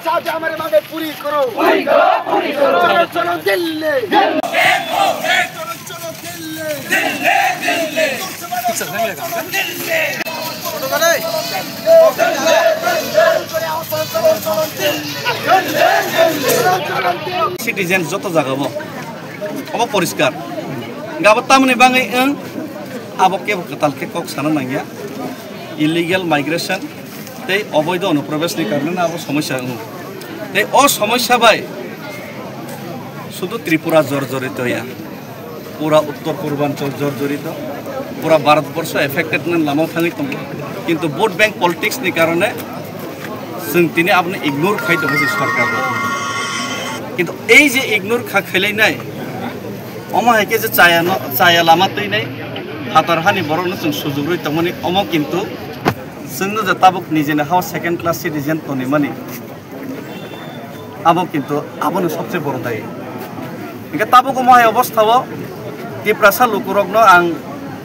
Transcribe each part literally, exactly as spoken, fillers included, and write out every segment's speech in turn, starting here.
চাচা আমার মাঝে পুরি করো। পুরি করো, পুরি করো। চলো, চলো, দিল্লি। দিল্লি। চলো, চলো, দিল্লি। দিল্লি, দিল্লি। চলো, চলো, Delhi. Citizen joto jaga bo obo poriskar. Gabo tamoni bangwi wng, abo kebo kwtal khe kok sana nangya. Illegal migration tei oboido onuprobeshni karone abo somosya wng. Tei o somosya bai sudu Tripura jorjorito ya. Pura uttor purbanchal jorjorito, pura Bharatborsho affected nani lama thangwi tongo. Kintu vote bank politics ni karone chwng tini abono ignore khai tongo se sorkar rok. Kintu ei je ignore kha khailainai, omo hai khe je chaya no, chaya lama twinai, phatar hani borok no chwng sujuk rwi tongmani, omo kintu chwngno je tabuk nijeni hao second class citizen tonimani. Abo kintu abono sobse boro dayi. Hingke tabuk omo hai obostha o Tiprasa lukurokno ang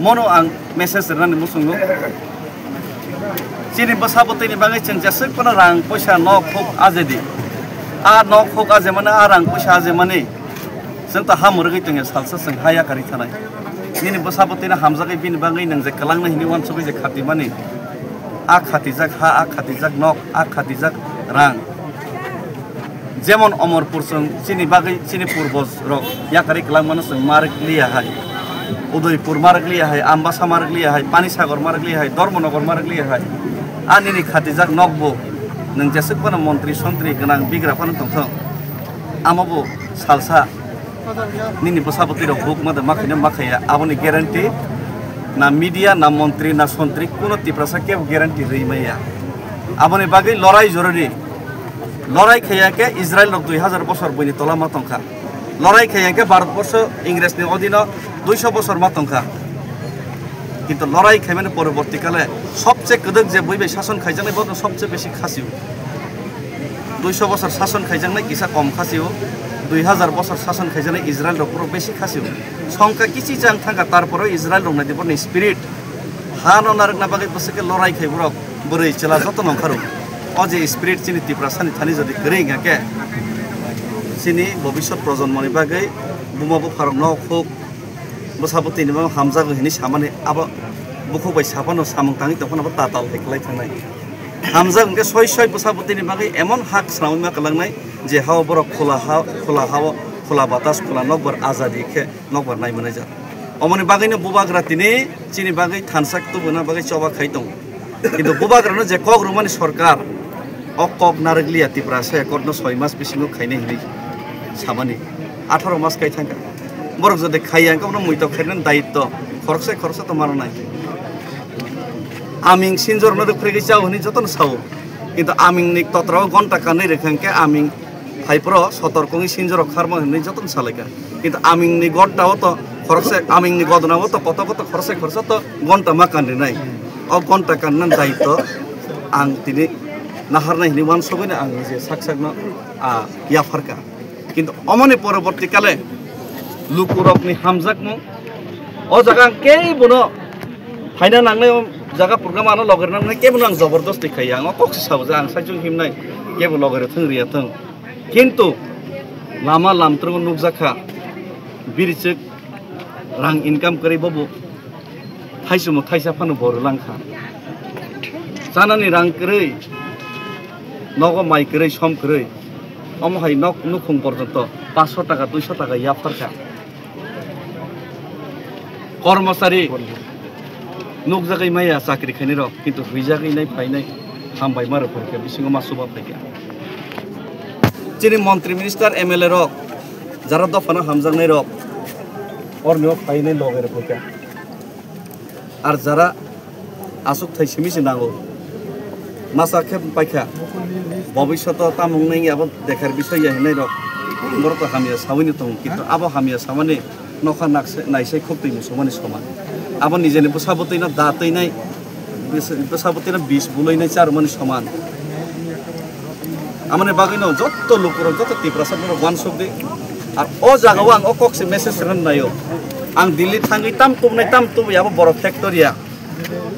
mono ang message rwnani muchungo. Chini bwsa bwtwini bagwi chwng jeswk phano rang poisa nok huk ajedi. A nok huk ajemani, a rang poisa ajemani. Chwng to ha mwrwgwi tongya salsa chwng ha yakarwi thanai. Nini bwsa bwtwino hamjagwi bini bagwi nwng je kwlangno hinwi uansugwi je khatimani. A khatijak ha, a khatijak nok, a khatijak rang. Jemon Omorpur chwng chini bagwi chini purbo rok yakarwi kwlangmano chwng marwk liya hai. Udaipur marwk liya hai, Ambasa marwk liya hai, Panisagar marwk liya hai, Dharmanagar marwk liya hai. A nini khatijak nokbo nwng jeswk phano montri sontri gwnang bigra phano tongthok. Amo bo salsa nini bwsa bwtwi rok buk ma da ma khaina ma khaiya, aboni guarantee na media, na montri, na sontri, kuno Tiprasa kebo guarantee rwi maya. Aboni bagwi lorai jorori, lorai khaiya khe Israel rok dui hajar bosor buini tola ma tongkha, lorai khaiya khe Bharat borsho Ingres ni odino duiso bosor ma tongkha. Kintu lorai khaimani poroborti kale sobse kwdwk je bui bai sason khaijaknai bono sobse besi khasio. Duiso bosor sason khaijaknai kisa kom khasio, dui hajar bosor sason khaijaknai Israel rok boro besi khasio. Songkha kichi chang thangkha, tarpore Israel rok naidi borni spirit. Hano narwkna bagwi bwswk khe lorai khai borok, bwrwi chwla joto nongkharu. O je spirit chini Tiprasa ni thani jodi kwrwi wngkha khe, chini bobiswt projonmoni bagwi buma bupharok nok huk, bwsa bwtwini bo hamjago hinwi samani abo bukhuk bai saphano samung tangwi tongphano bo tatal hai kwlai thangnai. Hamjak hwnkhe soi soi bwsa bwtwini bagwi emon hak swnamwi ma kwlangnai je hao borok khula ha, khula hao, khula batas, khula nokbar azadi khe nokbar nai manai jak. Omoni bagwino bubagra tini chini bagwi thansa tubuna bagwi choba khai tongo. Kintu bubagrano je kok rwmani sorkar, o kok narwk liya Tiprasa accord no soi mas bisingo khainai hinwi samani. Atharo mas kai thangkha. Borok jodi khaiya wngkha bono muitok khainani dayitto khoroksa khoroksa to mano nai. Aming sinjorno rwphregwi chao hinwi jotono sao. Kintu amingni totrao gonta kanwi rwkha hwnkhe aming Hai pro sotor kongwi sinjorok kharma hinwi jotono salaikha. Kintu amingni gonta o to khoroksa, amingni godona o to koto koto khoroksa khoroksa to gonta ma kanrinai. O gonta kanna daitto ang tini naharnai hinwi uansugwino ang nije sak sakno, ah, yapharkha. Kintu omoni poroborti kale lukurokni hamjakmung o jaga ang kei bono phaina nangnai, o jaga program ano logerna nangnai kebono ang jobordosti khaiya. Ang o kok se sabo je ang saichung himnai kebo logere thung riya thung. Kintu lama lamtrongo nukjakha, birichwk rang income kwrwi bobo thaichwmo thaisa phano bo rwlangkha. Chanani rang kwrwi, nogo mai kwrwi, som kwrwi, omo hai nok nukhung porjonto paanch sho taka, dui sho taka yapharkha. Kormosari nukjagwi maya chakri khainai rok, kintu huijagwi nai phainai hambai ma rwphai kha, bisingo ma chuba phai kha. Chini montri minister M L A rok, jara dophano hamjaknai rok, orni o phainai loge rwphai kha. Ar jara aswk thai simi se nango. Masa khe paikha. Bobishoto tamo wngnai abo dekhar bisoi ya hinai rok. Borok to hamya sawini tongo, kintu abo hamya samani nokha nakse-, naisai khuk twi musukmani soman. Abo nijeni bwsa bwtwino da twinai, bwsa, bwsa bwtwino bis bulainai charwmani soman. Amoni bagwino jotto lukurok, jotto Tiprasa borok uansuk di. Ar o jagao ang o kok se message rwna naio. Ang Delhi thangwi tam tubunai tam tubui abo borok factory ya.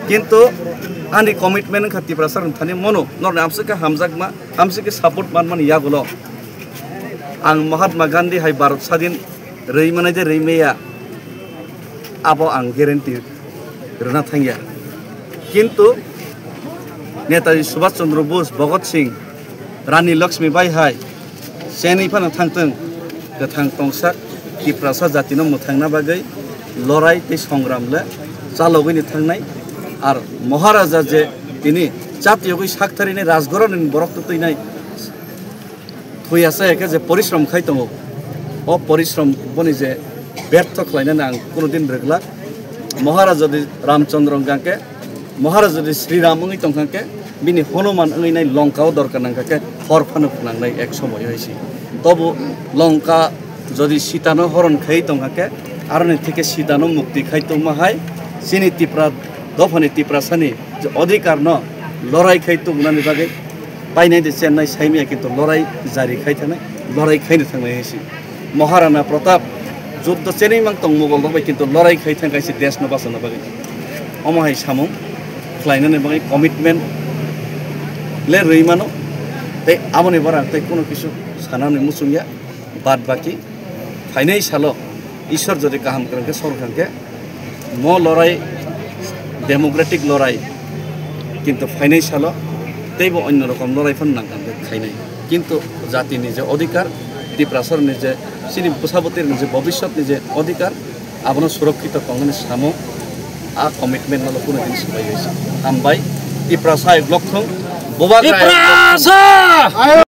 Kintu Ani commitment wngkha Tiprasa rwng thani mono norni amswk khe hamjakma, amswk khe support manmani yagulo ang Mahatma Gandhi hai Bharat sadin rwi manai de rwi maya, abo ang guarantee rwna thangya. Kintu Netaji Subhash Chandra Bose, Bhagat Singh, Rani Lakshmi Bai hai chenwi phano thangtwng, kwthang tongsak Tiprasa jatino mwthangna bagwi lorai tei songram le chalogwini thangnai. Ar Maharaja je tini chatiyogwi sakthari ni rajgoroni borok twtwinai thwi asa eke je porishrom khai tongo, o porishrom boni je bertho khlainani ang kuno din rwglak. Maharaja di Ramchandra wngkha khe, Maharaja di Sri Ram wngwi tongkha khe, bini Hanuman wngwi nai Lanka o dorkar nangkha khe hor phano phwnangnai ek somoy hai si. Tobo Lanka jodi Sitano horon khai tongkha khe, aroni thike Sitano mukti khai tongma hai chini Tipra dophani Tiprasani je odhikar no lorai khai tubunani bagwi painai de chennai saimaya, kintu lorai jari khai thangnai, lorai khaino thangnai hai si. Maharana Pratap juddo chenwi mang tong Mughal rok bai, kintu lorai khai thang kaisa desh no bachana bagwi. Omo hai samung khlainani bagwi commitment le rwi mano, tei aboni bara tei kuno kisu sanani muchungya. Bad baki phainai salo Ishwar jodi kaham kwrwng khe, sor kha khe, mo lorai, democratic lorai, kintu phainai salo teibo onno rokom lorai phano nang kha khe khainai. Kintu jatini je odhikar, Tiprasarni je, chini bwsa bwtwirokni je bobiswtni je odhikar, abono surokkito tongmani samung, a commitment no kuno din swbai hai se. Hambai, Tiprasa ayuk lokthung, Bubagra ayuk lokthung. Tiprasa!